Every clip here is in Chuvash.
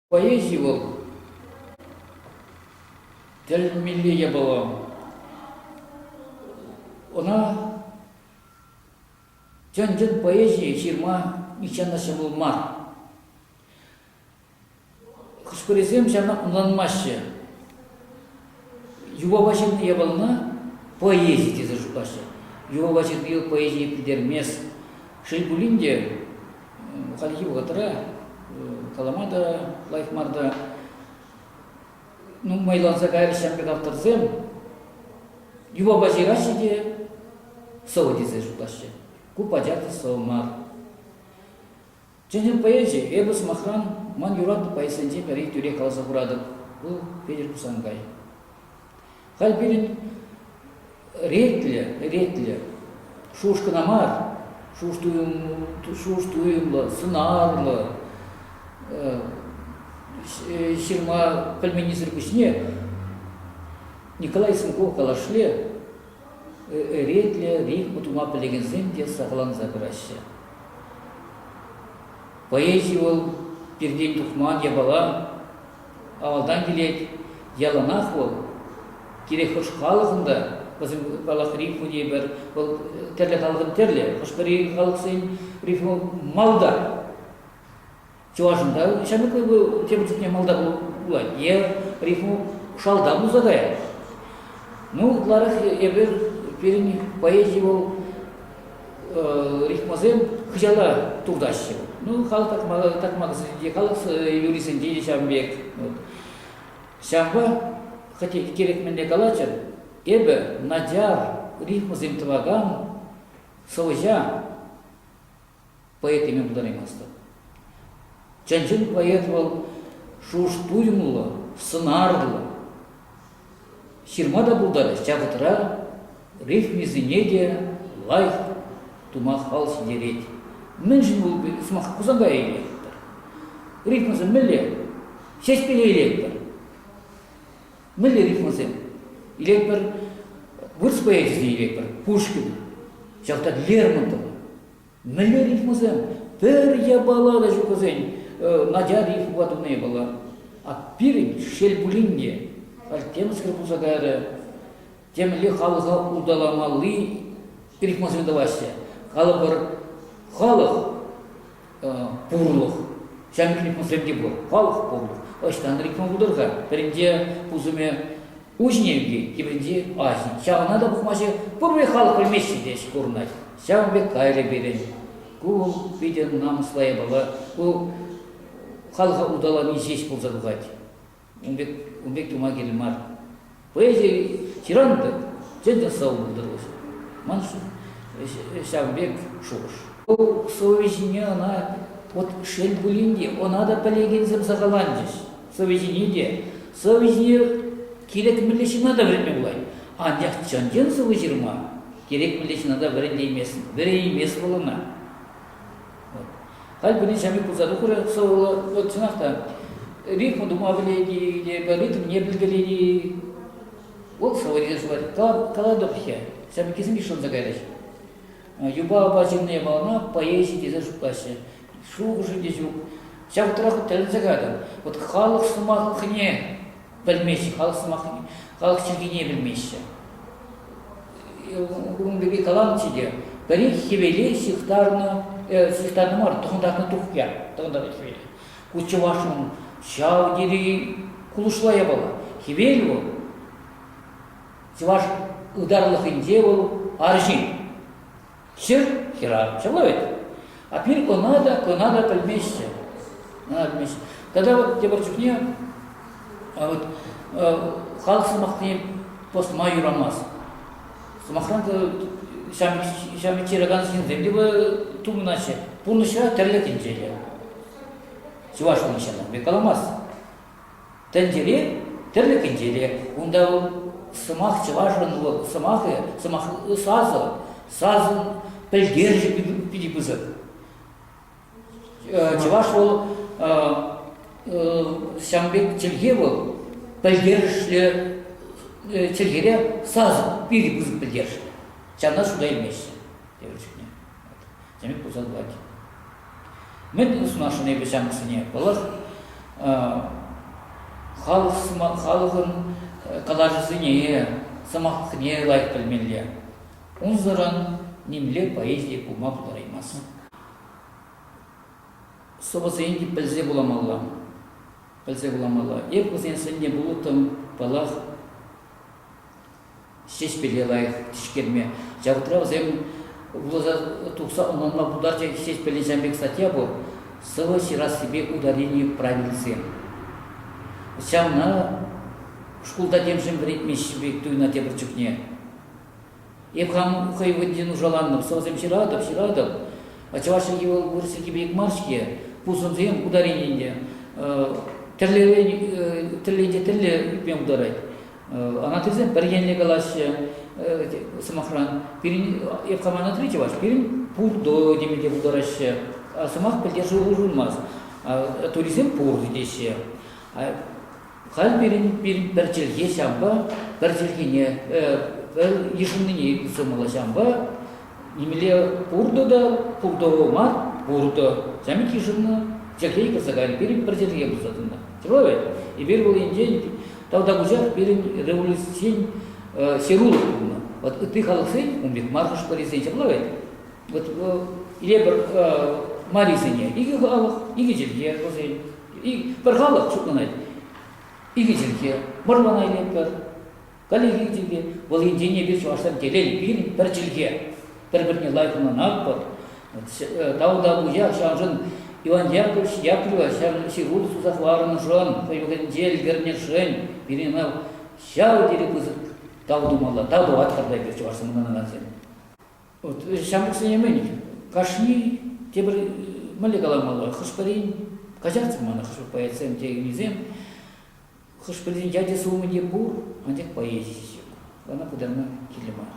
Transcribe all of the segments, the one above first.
Поэзи вӑл тӗлӗнмелле япала. Ӑна чӑн-чӑн поэзи ҫырма нихҫан та ҫӑмӑл мар. Хӑш-пӗрисем ҫавна ӑнланмаҫҫӗ. Юпапа ҫырнӑ япалана поэзи тесе шутлаҫҫӗ. Юпапа ҫырни вӑл поэзие пӗлтермест. Шел пулин те, хальхи вӑхӑтра калама та лайӑх мар та нумайланса кайрӗҫ ҫав пек авторсем юпапа ҫыраҫҫӗ те сӑвӑ тесе шутлаҫҫӗ. Ку пачах та сӑвӑ мар. Чӑн-чӑн поэчӗ эпӗ, сӑмахран, ман юратнӑ поэтсенчен пӗри тӳрех каласа хуратӑп. Вӑл Петӗр Хусанкай. Халь пирӗн ретлӗ, ретлӗ шухӑш кӑна мар, шухӑш шухӑш туйӑмлӑ, сӑнарлӑ ҫырма пӗлменнисӗр пуҫне Николай Смыков калашле ретлӗ рифма тума пӗлекенсем те сахалланса пыраҫҫӗ. Поэзи вӑл пиртен тухман япала, авалтан килет, яланах вӑл кирек хӑш халӑхӑн та, вӗсем халӑх рифму тейӗпӗр, вӑл тӗрлӗ халӑхӑн тӗрлӗ, хӑш-пӗри халӑхсен рифму малта. Чӑвашӑн та ҫамрӑк тепӗр чухне малта пулать е рифму шалта пулса каять. Ну, ытларах эпир пирӗн поэзи вӑл рифмӑсем хыҫала туртаҫҫӗ. Ну, халӑх такмакӗсенче, халӑх юррисенче те ҫавӑн пек. Вот. Ҫавӑнпа, хоть кирек мӗнле калаччӑр, эпӗ начар рифмӑсем тӑвакан сӑвӑҫа поэт теме пултараймастӑп. Чӑн-чӑн поэт вӑл шухӑш-туйӑмлӑ, сӑнарлӑ. Ҫырма та пултарать, ҫав вӑхӑтра рифмисене те лайӑх тума хал ҫитерет. Мӗншӗн вӑл сӑмах Хусанкая илетпӗр? Рифмӑсем мӗнле? Ҫеҫпӗле илетпӗр. Мӗнле рифмӑсем? Илетпӗр вырӑс поэчӗсене илетпӗр. Пушкин, ҫав та Лермонтов. Мӗнле рифмӑсем? Пӗр япала та ҫук вӗсен. Надя рифмӑпа тунӑ япала. А пирӗн, шел пулин те, халь темскер пулса кайрӗ. Темле халӑха улталамалли рифмӑсем тӑваҫҫӗ. Калӑпӑр, халӑх пурлӑх. Ҫав пек рифмӑсем те пур. Халӑх пурлӑх. Ӑҫтан рифма пултӑр-ха? Пӗринче пусӑмӗ Уҫне ӳкет, тепринче аҫи. Ҫавна та пӑхмаҫҫӗ, пурпӗрех халӑх пӗлмеҫҫӗ теҫ курӑнать. Ҫавӑн пек кайрӗ пирӗн. Ку вӑл питӗ намӑсла япала. Ку халӑха улталани ҫеҫ пулса тухать. Ун пек, ун пек тума кирлӗ мар. Поэзи ҫыран пек, чӑн-чӑн сӑвӑ пултӑр вӑл. Ман ҫавӑн пек шухӑш. Вӑл сӑвӑ ҫине ӑна вот шел пулин те, ӑна та пӗлекенсем сахалланчӗҫ. Сӑвӑ ҫине те, сӑвӑ ҫине кирек мӗнле ҫынна та вӗренме пулать. Анчах чӑн-чӑн сӑвӑ ҫырма кирек мӗнле ҫынна та вӗрентейместӗн, вӗренеймест вӑл ӑна. Вот. Халь пирӗн ҫамрӑк пулса тухрӗ сӑвӑллӑ, вот чӑнах та, рифма тума пӗлет-и, ритмне пӗлкелет-и, вӑл сӑвӑ тесе шутлать. Калатӑп-ха, ҫамрӑккисем йышӑнса кайрӗҫ. Юпа апа ҫырнӑ япалана поэзи тесе шутлаҫҫӗ. Шухӑшӗ те ҫук. Ҫав вӑхӑтрах тӗлӗнсе кайтӑм. Вот халӑх сӑмахлӑхне пӗлмеҫҫӗ, халӑх сӑмахне, халӑх чӗлхине пӗлмеҫҫӗ. Ун пирки каланӑччӗ те, пӗри хӗвеле ҫыхтарнӑ, ҫыхтарнӑ мар, тӑхӑнтартнӑ тухья, тӑхӑнтартнӑ хӗвеле. Ку чӑвашӑн ҫав тери кулӑшла япала. Хӗвел вӑл чӑваш ытарлӑхӗнче вӑл арҫын. Ҫӗр хӗрарӑм. Ҫапла вӗт? А пир ӑна та, кӑна та пӗлмеҫҫӗ. Ӑна пӗлмеҫҫӗ. Тата вот тепӗр чухне вот халӑх сӑмахне пӑсма юрамасть. Сӑмахран, ҫамрӑк ҫыракан ҫынсем те тупӑнаҫҫӗ. Пурнӑҫра тӗрлӗ тӗнчеллӗ. Чӑваш ҫынна пек каламасть. Тӗнчере, тӗрлӗ тӗнчере. Унта вӑл сӑмах чӑвашӑн вӑл сӑмахӗ, сӑмах сасӑ, сасӑн пӗлтерӗшӗ питӗ пысӑк. Чӑваш вӑл ҫавӑн пек чӗлхе вӑл пӗлтерӗшлӗ чӗлхере сасӑ питӗ пысӑк пӗлтерӗшлӗ. Ҫавна шута илмеҫҫӗ тепӗр чухне. Темӗн пулса тухать. Мӗн сунасшӑн эпӗ ҫамрӑксене? Паллах, Халӑх халӑхӑн калаҫусене, сӑмахне лайӑх пӗлмелле. Унсӑрӑн нимле поэзи пулма пултараймасть. Сӑвӑсене те пӗлсе вуламалла. Пӗлсе вуламалла. Эп вӗсен сӑнне пулӑттӑм, паллах, Ҫеҫпӗле лайӑх тишкерме. Ҫавӑтра вӗсем вуласа тухса ӑнланма пултарчӗ Ҫеҫпӗлӗн ҫавӑн пек статья пур. Сӑвӑ ҫырассипе ударени правилисем. Ҫавна шкулта темшӗн вӗрентмеҫҫӗ пек туйӑнать тепӗр чухне. Эп хам хӑй вӑйне нушаланнӑ, сӑвӑсем ҫыратӑп, ҫыратӑп. Чӑваш чӗлхи вӑл вырӑс чӗлхи пек мар-ҫке. Пусӑмсем ударени те тӗрлӗрен тӗрлӗ тӗрлӗ ӳкме пултарать. Анатолисем пӗр енлӗ калаҫҫӗ, сӑмахран, пирӗн эп хам Анатолий чӑваш, пирӗн пуртӑ теме те пултараҫҫӗ. Сӑмах пӗлтершӗ улшӑнмасть. Турисем пур теҫҫӗ. Халь пирӗн пирӗн пӗр чӗлхе ҫавӑнпа пӗр чӗлхене пӗр йышӑннине илсе ҫавӑнпа нимле пуртӑ та пуртӑ мар, пуртӑ. Ҫавӑн пек йышӑннӑ чӗлхе кӗрсе кайнӑ. Пирӗн пӗр чӗлхе пулса тӑнӑ. Ҫапла вӗт? Эпир вӑл енчен тавтапуҫах пирӗн революцин ҫырулӑх пулнӑ. Вот ытти халӑхсен ун пек мар хӑш-пӗрисен ҫапла вӗт? Вот илепӗр марисене икӗ халӑх, икӗ чӗлхе вӗсен. Пӗр халӑх шутланать. Икӗ чӗлхе. Мӑрлана илетпӗр. Каллех икӗ чӗлхе. Вӑл енчен эпир чӑвашсем телейлӗ. Пирӗн пӗр чӗлхе. Пӗр-пӗрне лайӑх ӑнланатпӑр. Тавтапуҫах ҫавшӑн Иван Яковлевич Яковлева ҫав ҫыру туса хӑварнӑшӑн, хӑй вӑхӑтӗнче ӗлкӗрнӗшӗн пирӗн ӑна ҫав тери пысӑк тав тумалла, тав тӑватпӑр та эпир чӑвашсем ӑнланакансем. Вот ҫамрӑксене мӗн, кашни тепӗр мӗнле каламалла, хӑш-пӗрин каҫарччӑр мана хӑш-пӗр поэтсем текеннисем, хӑш-пӗрин ячӗ-сумӗ те пур, анчах поэзи ҫук. Ӑна пытарма кирлӗ мар.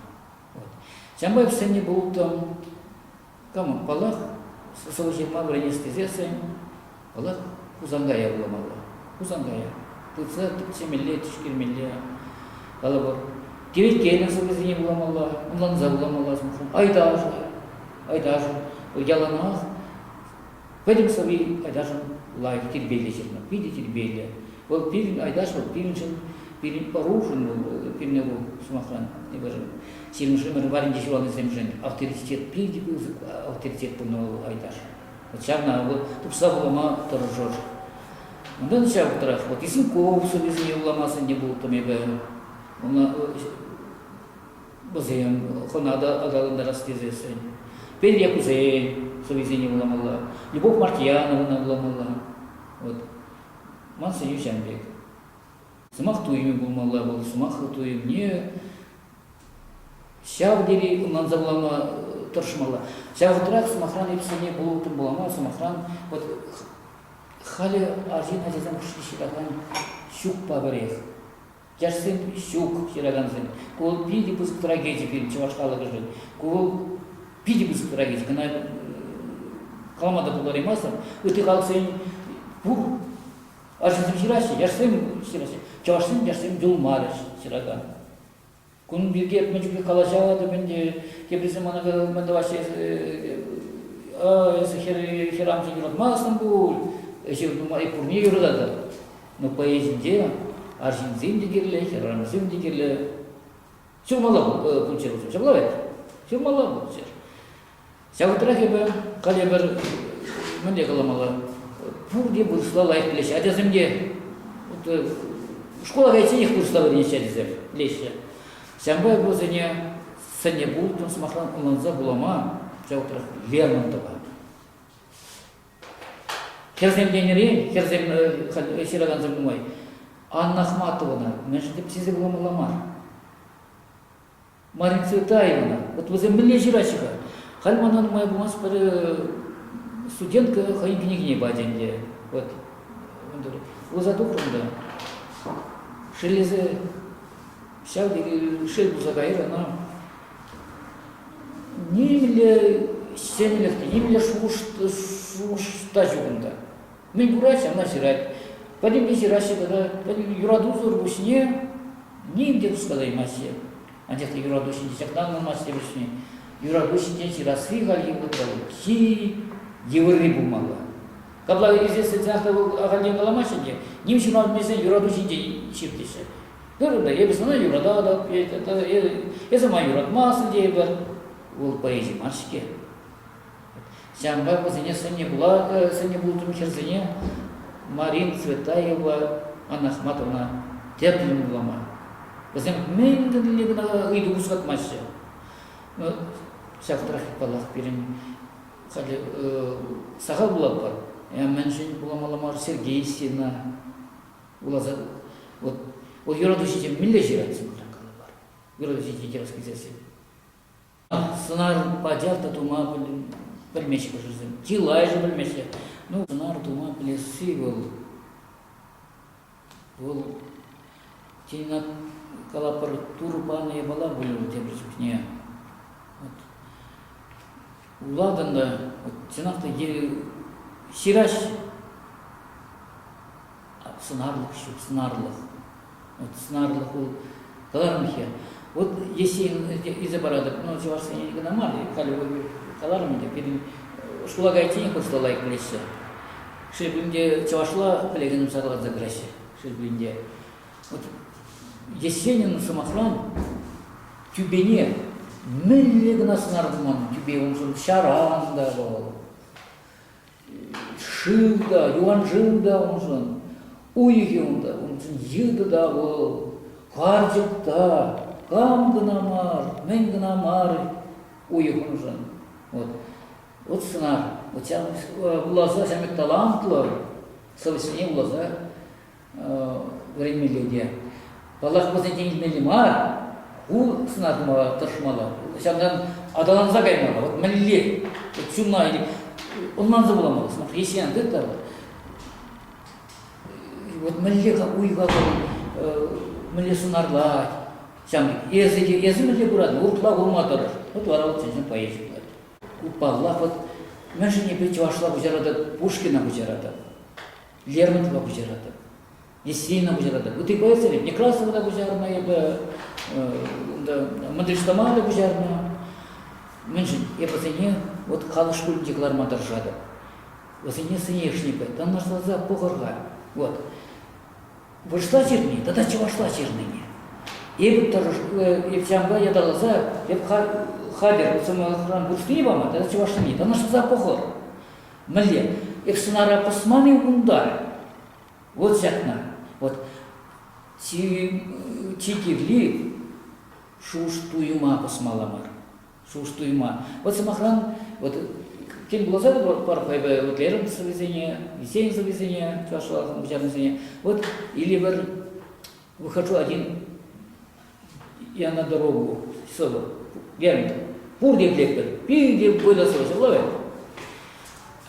Вот. Ҫавӑнпа эп сӗннӗ пулӑттӑм, кама, паллах, сӑвӑ ҫырма вӗренес тесессӗн, паллах, Хусанкая вуламалла. Хусанкая. Тытса тӗпчемелле, тишкермелле. Калӑпӑр, теветкелӗн сӑввисене вуламалла, ӑнланса вуламалла, сӑмахран, Айташӑн, Айташӑн. Яланах пӗтӗм сӑвви Айташӑн лайӑх тирпейлӗ ҫырнӑ, питӗ тирпейлӗ. Вӑл пирӗн Айташ вӑл пирӗншӗн, пирӗн ӑрушӑн вӑл, пирӗн ӑру, сӑмахран, эпир ҫирӗмшӗ ӗмӗр варринче ҫуралнисемшӗн авторитет питӗ пысӑк авторитет пулнӑ вӑл Айташ. Вот ҫавна вӑл тупса вулама тӑрӑшӑр. Унтан ҫав вӑхӑтрах вот Исенков сӑввисене вулама сӗннӗ пулӑттӑм эпӗ. Ӑна вӗсем хӑна та аталантарас тесессӗн. Петя Кузей сӑввисене вуламалла, Любовь Мартьяновна вуламалла. Вот. Ман сӗнӳ ҫавӑн пек. Сӑмах туйӑмӗ пулмалла вӑл, сӑмах туйӑмне ҫав тери ӑнланса вулама тӑрӑшмалла. Ҫав вӑхӑтрах, сӑмахран, эп сӗне пулӑттӑм вулама, сӑмахран, вот халӗ арҫын ачасем хушшинче ҫыракан ҫукпа пӗрех. Яшсем ҫук ҫыракансем. Ку вӑл питӗ пысӑк трагеди пирӗн чӑваш халӑхӗшӗн. Ку вӑл питӗ пысӑк трагеди. Кӑна калама та пултараймастӑп. Ытти халӑхсен пур арҫынсем ҫыраҫҫӗ, яшсем ҫыраҫҫӗ. Чӑвашсем яшсем юлмарӗҫ ҫыракан. Кун пирки эп мӗн чухлӗ калаҫатӑп ӗнтӗ, теприсем мана мӗн тӑваҫҫӗ, эсӗ хӗр хӗрамсем юратмастӑн пуль, ӗҫе нумай пурне юрататӑп. Но поэзинче арҫынсем те кирлӗ, хӗрарӑмсем те кирлӗ. Ҫырмалла пулчӗ вӗсем, ҫапла вӗт? Ҫырмалла пулчӗ. Ҫав вӑхӑтрах эпӗ халӗ пӗр мӗнле каламалла, пурте вырӑсла лайӑх пӗлеҫҫӗ. Ачасем те вот, шкула кайичченех вырӑсла вӗренеҫҫӗ ачасем, пӗлеҫҫӗ. Ҫавӑнпа эпӗ вӗсене сӗннӗ пултӑм, сӑмахран, ӑнланса вулама ҫав вӑхӑтрах Лермонтова. Хӗрсем тенӗрен, хӗрсем ҫыракансем нумай, Анна Ахматовӑна мӗншӗн тӗпчесе вуламалла мар? Марина Цветаевна, вот вӗсем мӗнле ҫыраҫҫӗ-ха? Халь мана нумай пулмасть пӗр студентка хӑйӗн кӗнекине пачӗ ӗнтӗ. Вот. Вуласа тухрӑм та шеллесе ҫав тери шел пулса кайрӗ ӑна. Нимле ҫӗнӗлӗх те, нимле шухӑш, шухӑш та ҫук унта. Мӗн курать, ҫавна ҫырать. Пӗтӗмпе ҫыраҫҫӗ тата пӗтӗм юратусӑр пуҫне ним те хускатаймаҫҫӗ. Анчах та юрату ҫинче ҫакна ӑнланмасть тепӗр Юрату ҫинчен ҫырасси хальхи вӑхӑтра вӑл чи йывӑрри пулмалла. Капла илсессӗн сӑнах та вӑл ахальтен каламаҫҫӗ ӗнтӗ. Ним ҫырма пӗлмесен юрату ҫинчен ҫыр теҫҫӗ. Ырӑ та, эпӗ сана юрататӑп, эсӗ мана юратмастӑн тейӗпӗр. Вӑл поэзи мар-ҫке. Ҫавӑнпа вӗсене сӗннӗ пула сӗннӗ пултӑм хӗрсене Марина Цветаева Анна Ахматовна тӗплӗн вулама. Вӗсем мӗн тӗлне кӑна ыйту хускатмаҫҫӗ. Ну, ҫак тӑрӑх, паллах, пирӗн халӗ сахал вулатпӑр. Мӗншӗн вуламалла мар Сергей Сина вуласа вот вот юрату ҫинчен мӗнле ҫырать сӑмахран калӑпӑр. Юрату ҫинчен ҫырас килсессӗн. Сӑнар пачах та тума пӗлмеҫҫӗ хӑшӗсем. Чылайӑшӗ пӗлмеҫҫӗ. Ну, сӑнар тума пӗлесси вӑл вӑл тен, калапӑр, Турӑ панӑ япала пулӗ вӑл тепӗр чухне. Вот. Вулатӑн та, вот, чӑнах та ҫыраҫҫӗ. Сӑнарлӑх ҫук, сӑнарлӑх. Вот сӑнарлӑх вӑл каларӑм-ха. Вот если илсе паратӑп, ну, чӑвашсене кӑна мар, халӗ каларӑм ӗнтӗ, пирӗн шкула кайичченех вырӑсла лайӑх пӗлеҫҫӗ. Шел пулин те, чӑвашла пӗлекенсем сарӑлса кӑраҫҫӗ, шел пулин те. Вот Есенин, сӑмахран, тӳпене мӗнле кӑна сӑнар туман, тӳпе уншӑн ҫаран та вӑл, Шыв та, юханшыв та уншӑн, уйӑхӗ унта, уншӑн йытӑ та вӑл, карчӑк та, кам кӑна мар, мӗн кӑна мар уйӑх уншӑн. Вот. Вот сӑнар. Вот ҫав вуласа ҫав пек талантлӑ сӑвӑҫсене вуласа вӗренмелле те. Паллах, вӗсенчен илмелле мар, ку сӑнар тума тӑрӑшмалла. Ҫавӑнтан аталанса каймалла. Вот мӗнле вот чунна ӑнланса вуламалла. Сӑмах Есенин тыт та вот мӗнле-ха уйӑха вӑл мӗнле сӑнарлать. Ҫавӑн пек эсӗ те эсӗ мӗнле куратӑн, урӑхла курма тӑрӑш. Вот вара вӑл чӑн-чӑн поэзи пулать. Ку паллах, вот мӗншӗн эпир чӑвашла куҫаратӑп, Пушкина куҫаратӑп. Лермонтова куҫаратӑп, Есенина куҫаратӑп. Ытти поэтсене Некрасова та куҫарнӑ эпӗ, унта Мандельштама та куҫарнӑ. Мӗншӗн? Эпӗ вӗсене вот халӑх шкулӗнче кӑларма тӑрӑшатӑп. Вӗсене сӗнешнипе танлаштарса пӑхӑр-ха. Вот. Вырӑсла ҫырни тата чӑвашла ҫырнине. Эпӗ тӑрӑш, эп ҫавӑнпа ятарласа эп хатӗр сӑмахран вырӑснине пама тата чӑвашлине танлаштарса пӑхӑр. Мӗнле? Эп сӑнара пӑсман-и унта? Вот ҫакна. Вот чи, чи кирли шухӑш туйӑма пӑсмалла мар. Шухӑш туйӑма. Вот сӑмахран, вот тем вуласа пар-ха эпӗ вот Лерон сӑввисене, Есенин сӑввисене, чӑвашла куҫарнисене. Вот или бір выхожу один я на дорогу сӑвӑ. Леронтов. Пурте пӗлетпӗр. Питӗ вӑйлӑ сӑвӑ ҫапла вӗт.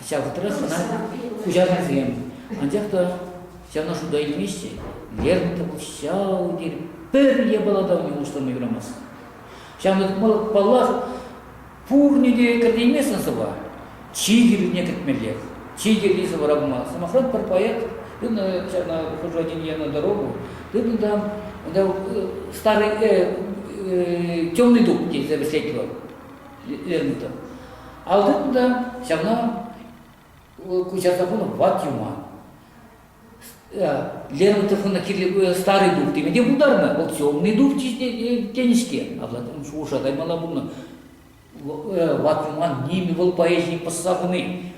Ҫав вӑхӑтрах ӑна куҫарнисем. Анчах та ҫавна шута илмеҫҫӗ. Леронтов ҫав тери пӗр япала та ун улӑштарма юрамасть. Ҫавна паллах, пурне те кӗртейместӗн сӑвва. Чи кирлине кӗртмеллех. Чи кирли сӑвӑра пулма. Сӑмахран, пӗр поэт тытнӑ ҫавна хожу один я на дорогу, тытнӑ та унта старый темный дуб тесе вӗҫлет вӑл Лермонтов. Ал тытнӑ та ҫавна куҫарса хунӑ ват юман. Лермонтов ӑна кирлӗ старый дуб теме те пултарнӑ. Вӑл темный дуб тенӗ-ҫке. Апла шухӑша каймалла пулнӑ. Ват юман нимӗн вӑл поэзине пӑсса хуни.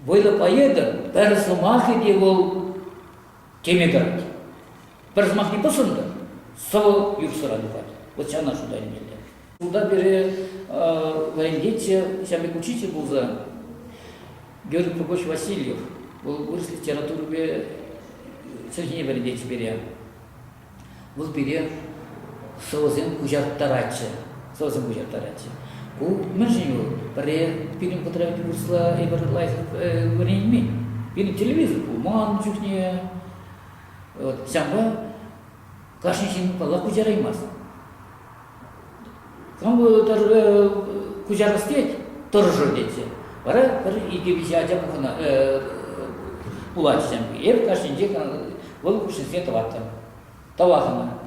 Вӑйлӑ поэтӑн пӗр сӑмахӗ те вӑл теме тӑрать. Пӗр сӑмахне пӑсӑн та сӑвӑ юрӑхсӑра тухать. Вот ҫавна шута илмелле. Шкулта пире вӗрентетчӗ ҫав пек учитель пулса Георгий Прокофьевич Васильев. Вӑл вырӑс литературипе чӗлхине вӗрентетчӗ пире. Вӑл пире сӑвӑсем куҫарттаратчӗ. Сӑвӑсем куҫарттаратчӗ. Ку мӗншӗн вӑл? Пӗрре пирӗн вӑхӑтра вырӑсла эпир лайӑх вӗренмен. Пирӗн телевизор пулман чухне. Вот, ҫавӑнпа кашни ҫын, паллах, куҫараймасть. Кам куҫарас тет, тӑрӑшӑр тетчӗ. Вара пӗр икӗ-виҫӗ ача пухӑна пулать ҫав. Эп кашнинчех вӑл хушшинче тӑваттӑм. Тавах ӑна.